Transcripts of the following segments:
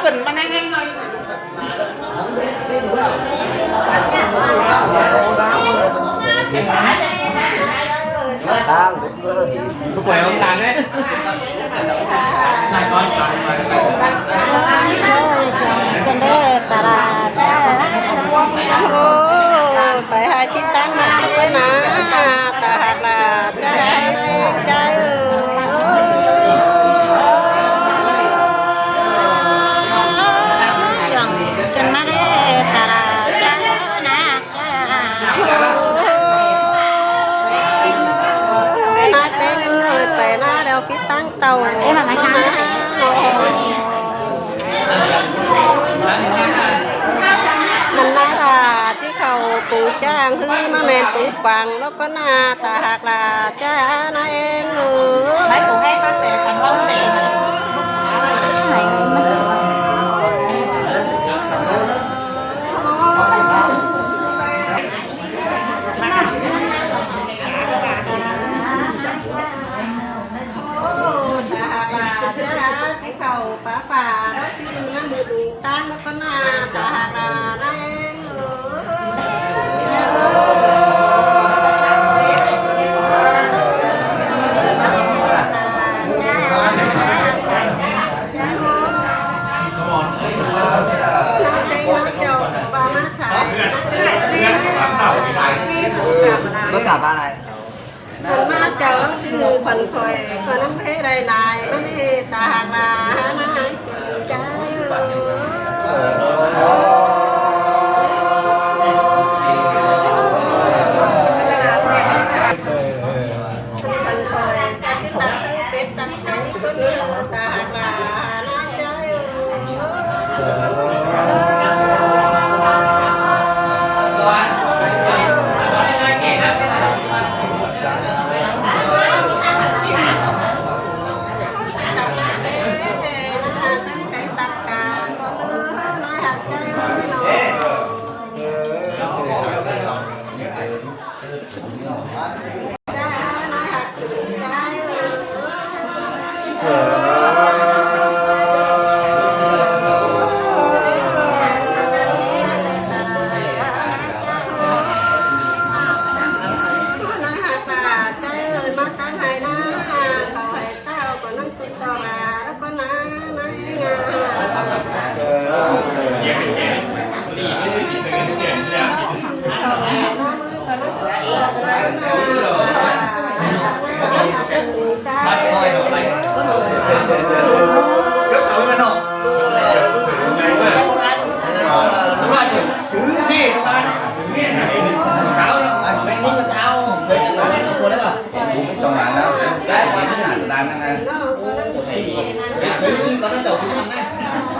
ຕື່ນມາແນ່ໆ ໜ້ອຍ. ທາງເດີ ໄປເອົາຕາມເດ້. ກັນເດີຕະຫຼາດ ໂອ້ ໄປໃຫ້ຜິດທາງມາແລ້ວເພິ່ນນະ ຕາຫັກຫຼາຍ ໃຈ ໃຈເອີຍ ຊ່ວງຂຶ້ນມາເດ້ຕະຫຼາດ ນາແຕງເອີຍ ໄປນາແລ້ວຜິດທາງເຕົ້າ ເອີ ມາ ມາ ມາ ມັນນາລາທີ່ເຂົາປູຈ້າງ ຄືມາແມ່ນປູກວາງ ແລ້ວກໍນາຕາຫັກຫຼາຍ ຈ້ານາແຕງເອີຍ ໃຫ້ປູໃຫ້ພາແສ ຄັນເວົ້າແສ ໃຫ້ມັນ ຕາຫັກຫຼາຍ ຈ້າ ຊິເຂົ້າປ່າຝ້າ ເຮົາຊິມາມືດຸງຕາງ ແລ້ວກໍນາຕາຫັກຫຼາຍ ນາແຕງເອີຍ ນາແຕງເຈົ້າວ່າມາສາຍ ນາແຕງ ບໍ່ກັບມາລະ. ອັນມາເຈົ້າຊື່ຂວັນຂ້ອຍ ຂ້ອຍນຳເພໄດ້ຫຼາຍ ມາເນຕາຫັກຫຼາຍ ນາຫາຍສຽງໃຈເອີຍ ຂວັນຂ້ອຍ ເຈົ້າຊິຕັກໃສ່ເປັດຕັກໄກ່ ຄົນເດີ ຕາຫັກຫຼາຍ ນາ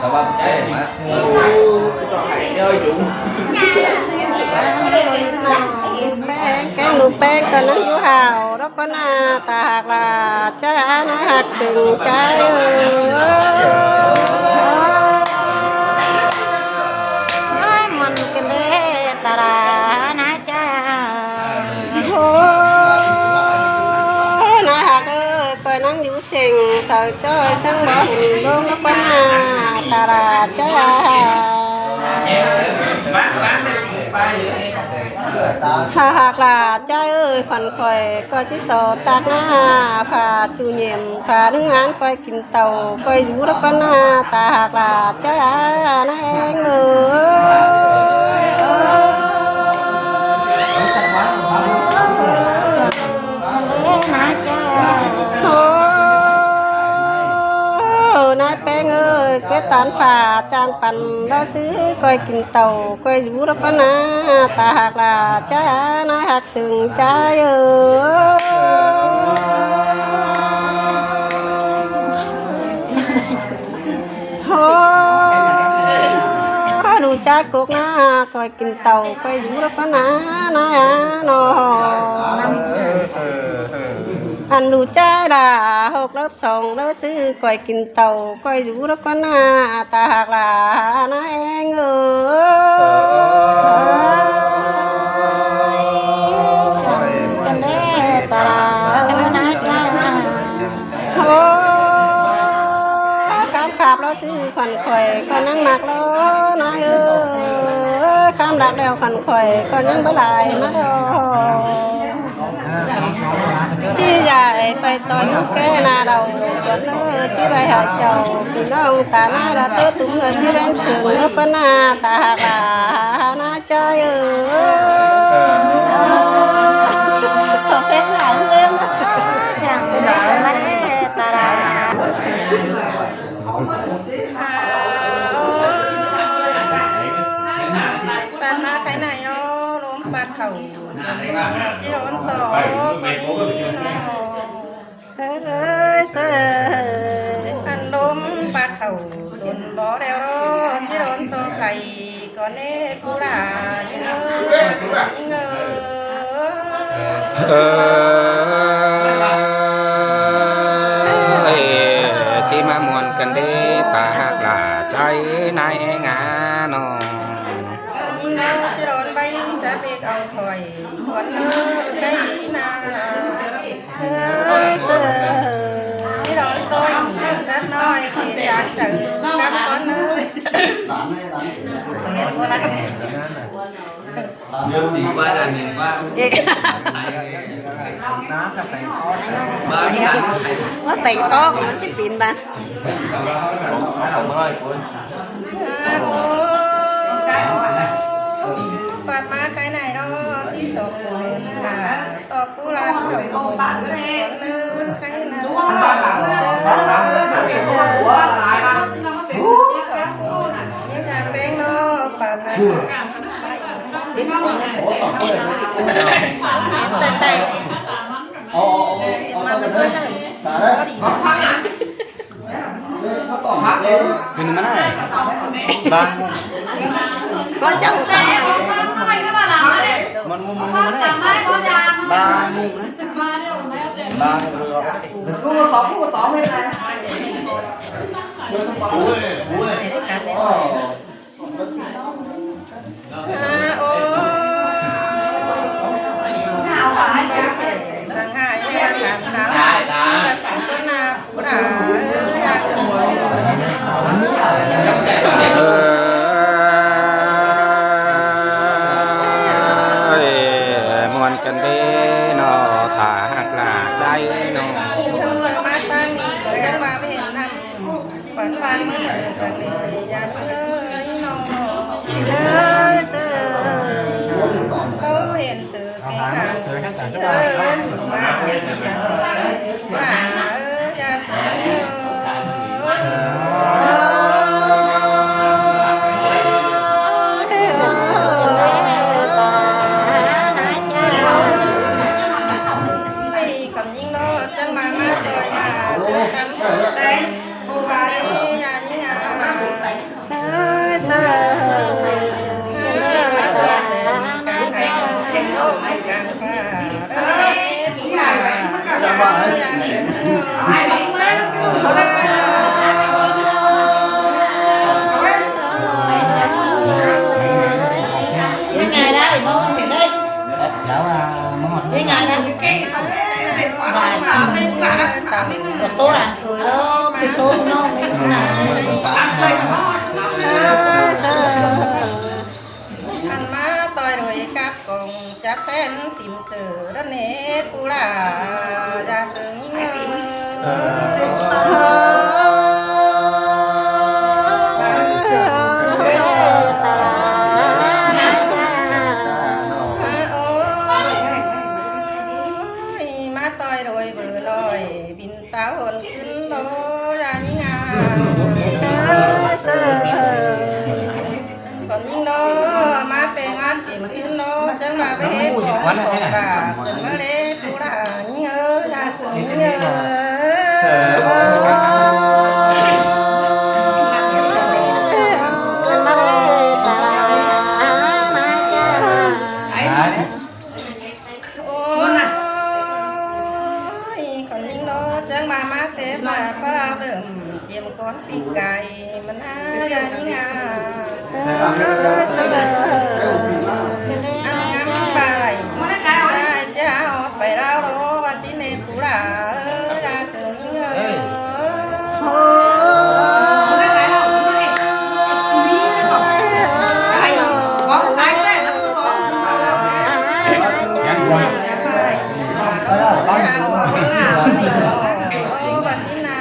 ສະບັບໃຈມາ ແປ້ງ ແກງລູກແປ້ງກໍນັ່ງຢູ່ຫາວ ດອກກໍໜ້າຕາຫັກຫຼາຍ ຈານາຮັກເຊິ່ງໃຈເອີຍ ມ່ວນກັນເດ້ຕາລານາ ໂອ້ ນາຮັກເອີຍ ຂ້ອຍນັ່ງຢູ່ເສັງ ສາວຈ້ອຍເຊິ່ງບໍ່ເຫັນລົງ ແລ້ວກໍໜ້າຕາລາດຈາ ຖ້າຫາກຫຼາດຈາເອີຍ ຂວັນຂ້ອຍກໍຊິສອດຕາກໜ້າ ຝາຈູແຍມ ຝາໜຶ່ງອັນຂ້ອຍ ກິນເຕົາ ຂ້ອຍຢູ່ແລ້ວກໍໜ້າຕາຫັກຫຼາຍ ຈານາແອງເອີຍ ໂອ້ ນາແປງເອີຍ ກ້ວຍຕານຝາດ ຈ້າງປັ່ນລາວຊື້ ຂ້ອຍກິນເຕົາ ຂ້ອຍຢູ່ແລ້ວກໍໜ້າຕາຫັກຫຼາຍ ຈານາຮັກ ເຊິ່ງໃຈເອີຍ ໂອ້ ໜູຈ້າກົກນາ ຂ້ອຍກິນເຕົາ ຂ້ອຍຢູ່ແລ້ວກໍໜ້າ ນານອ ອັນໜູຈ້າລາ ຫົກລອບສອງລາວຊື້ ຂ້ອຍກິນເຕົາ ຂ້ອຍຢູ່ແລ້ວກໍໜ້າຕາຫັກຫຼາຍ ນາແອງເອີຍ ໂອ້ ຄາບໆ ຊື່ຂວັນຂ້ອຍກໍຍັງມັກລໍນາຍເອີຍ ຄວາມລັກແລ້ວຂວັນຂ້ອຍກໍຍັງບໍ່ຫຼາຍມາລໍ ຈີຢາຍໄປຕໍ່ຢູ່ແກ່ໜ້າເຫຼົ່າ ຄວັນເອີຍ ຈີໄວ້ຫາເຈົ້າ ພີ່ນ້ອງຕານາຍລະໂຕຕຸມເອີຍ ຈີແວ່ນເຊິ່ງເອີຍ ປະນາຕາຫາກຫຼານາຈອຍເອີຍ ສອບເປັນຫຼາຍເອີຍ ສາງເອີຍ ມາແລຕາລາ ປານມາໄຄໄນເນາະ ລົມປາດເຂົ້າ ຈີໂດນຕໍ່ກໍມີເນາະ ເຊີຍເຊີຍ ອັນລົມປາດເຂົ້າ ສົນບໍ່ແລ້ວເນາະ ຈີໂດນຕໍ່ໄຄ ກ່ອນເນ ຜູ້ຫຼ້າຍິງເອີຍ ຍິງເອີຍ ເອີຍ ຊິມາມ່ວນກັນເດ້ ຕາຮັກຫຼ້າໃຈນາຍແອງານ້ອງ ຍິງເນາະ ຈະດອນໃບສາເບກເອົາຖອຍ ກ່ອນເນ ໄຄນາ ເຊີຍເຊີຍ ດອນຕ້ອຍ ສັກໜ້ອຍ ຊິສາກເຈີກັບກ່ອນເນ ດຽວຕີວ່າອັນນີ້ວ່າ ເອ ວ່າອັນນີ້ໄປ ວ່າແຕ່ງຄອກມັນຊິປີນບາດ ເອົາມາຮ້ອຍຄົນ ປາດມາໄຄໄນເນາະ ທີ່ສອງຄົນ ຕອບຜູ້ລານເຂົາ ເດີນໄຄນາ ທີ່ສອງຄົນ ນີ້ຈະແປ້ງເນາະ ປາດມາ ຕິດ ແຕ່ ແຕ່ ເຫັນມາເປັນເພື່ອນຊັ້ນ ພໍດີ ຄືນມາໄດ້ ບາງ ບໍ່ເຈົ້າ ມັນ ມັນ ມັນ ມັນ ບາງ ບາງ ເອີຍ ມ່ວນກັນເດ້ເນາະ ຕາຮັກຫຼ້າໃຈເນາະ ມາທາງນີ້ກໍຈັ່ງວ່າໄປເຫັນນຳ ຂວັນຫວານມື້ໜຶ່ງສັກແດ່ ຢ່າຍິງເອີຍນ້ອງ ເຊີຍເຊີຍ ເຂົາເຫັນເສືອແກ່ງຂ້າງ ເອີ້ນມາສັກແດ່ ວ່າເອີຍ ຢ່າເສີຍເອີຍ ໄອ້ຄຳຍິງເນາະ ຈັ່ງມາ ມາຊ່ອຍມາເຕີນນຳ ເອີຍ ຢ່າຍິງອາ ເຊີຍເຊີຍ ເອີຍ ເອີຍ ເອີຍ ເອີຍ ເອີຍ ງ່າຍໄດ້ບໍ່ ເຫັນໄດ້ ດາວວ່າມາຮອດ ເຮັດຫຍັງນະ ວ່າຊິ ໂຕຫຼານເຂີຍດອກ ເປັນໂຕນ້ອງໃນລູກຫຼານ ສາ ສາ ອັນມາຕ່ອຍໂດຍກັບກອງ ຈາກແຜ່ນດິນເສືອດະເນ ປູລາ ຢ່າເສີງຍິງເອີຍ ເອີ ໂອ້ຍ ມາຕ່ອຍໂດຍເບີນ້ອຍ ບິນຕາໂຫນຂຶ້ນໂລ ຢ່າຍິງອາ ເຊີ ເຊີ ກ່ອນຍິງໂລ ມາແຕ່ງງານຈິ້ມຊື່ນໂລ ຈັ່ງວ່າໄປເຮັດຂອງຂອງບາດ ຈົນມາເລ ຜູ້ຫຼ້າຍິງເອີຍ ຢ່າເສີງຍິງເອີຍ ເອີ ມາເລ ຕາລາ ມາຈ້າ ໂອ້ຍ ຄົນຍິງເນາະ ຈັ່ງວ່າມາແຕ່ຟ້າ ຟ້າເລີ່ມຈຽມກ່ອນປີກໄກ່ ມັນຫາຢ່າຍິງອາ ເຊີ ເຊີ ອັນງາມປາໄຫຼ ສາຍເຈົ້າໄປລາວໂລ ວ່າຊິເນປູລາເອີ ຢ່າເສີງຍິງເອີ ໂອ້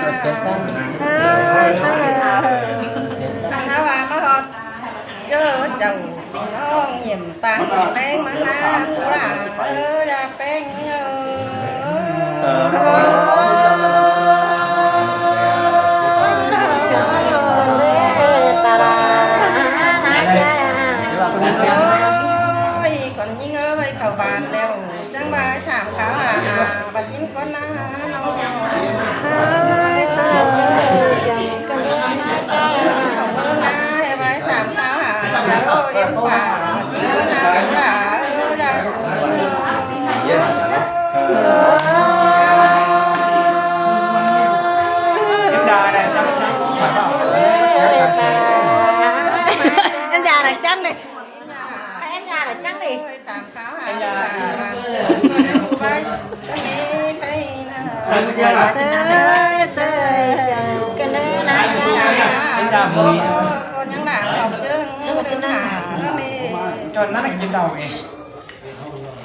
ສາ ສາ ຄັນຖ້າວ່າມາຮອດ ເຈີເຈົ້າພີ່ນ້ອງ ຢ້ຽມຕາງແດງມານາຜູ້ຫຼານເອີ ຢ່າແປງຍິງເອີ. ໂອ້ຍ ກ່ອນຍິງເອີຍ ເຂົ້າບ້ານແລ້ວ ຈັ່ງວ່າໃຫ້ຖາມຂ່າວຫາ ຫາປາຊິນກ່ອນນານ້ອງ. ສາ ສາ ສາ ຈັງກັນເດີນາຈາ ເມືອງນາໃຫ້ໄວ້ຖາມຂ່າວຫາ ຢ່າລໍເຫັນປ່າ ປາຊິນກ່ອນນາຫຼ້າເອີຍ ຢ່າສູງເດີ. ອັນຢານະຈັງເດ້ ອັນຢານະຈັງເດ້.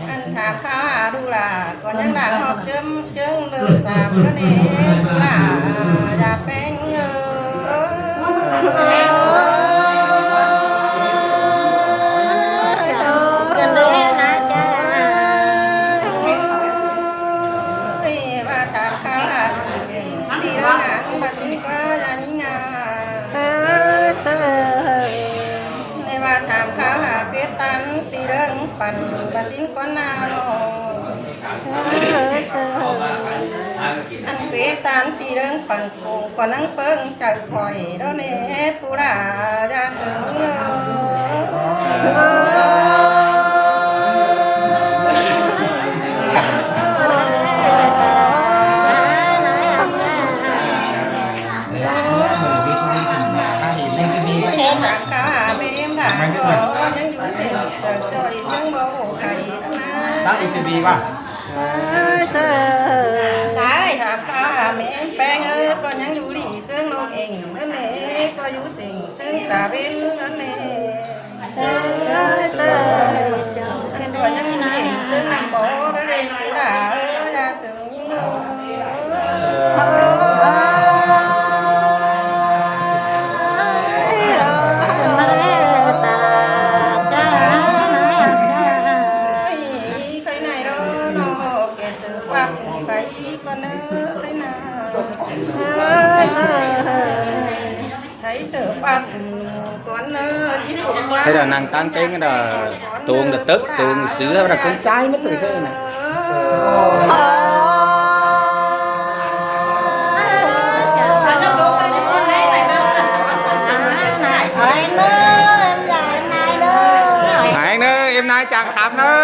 ອັນຖາມຂ່າວຫາດູຫຼ້າ ກ່ອນຍັງຫຼ້າຮອບເຈີມເຈີງເດີສາມກະເນລະ ຢ່າແປງເອີ. ໂອ້ຍ ວ່າຖາມຂ່າວຫາດີເດີງານ ວ່າສິນກວ່າຢ່າຍິງງາ ເຊີ ເຊີ. ໃນວ່າຖາມຂ່າວຫາເພດຕັນ ຕີເດີງປັນ ວ່າສິນກ່ອນໜ້ານ້ອງ ເຊີ ເຊີ. ອັນເພດຕັນ ຕີເດີງປັນ ໂຄງກວ່ານັງເປິງໃຈຂ້ອຍດອກແນ່ ຜູ້ຫຼ້າຢ່າເຊີງເອີ. ຕາມຂ່າວຫາແມ່ເອັມຫຼ້າກໍຍັງຢູ່ເສັ້ນເຊີງຈ່ອຍ ເຊີງບໍ່ໂອໄຄນະ. ຕັ້ງອີກດີວ່າ ເຊີ ເຊີ. ຕາມຂ່າວຫາແມ່ແປ້ງເອີຍ ກໍຍັງຢູ່ຫຼີເຊີງນ້ອງເອງນັ້ນເອ ກໍຢູ່ເສັງເຊີງຕາເວັນນັ້ນເອ ເຊີ ເຊີ. ກໍຍັງຢູ່ຫຼີເຊີງນຳບໍ່ໄດ້ເລີຍ ຜູ້ຫຼ້າເອີຍ ຢ່າເຊີງຍິງເອີ. ໃຫ້ດານັ່ງຕັ້ງເຕັງດາ ໂຕງດາເຕີກ ໂຕງເສືອດາຄົນຊາຍມາຕົວເດີນະ. ຫາຍເນີ ເອັມນາຍຈາງຄຳເນີ.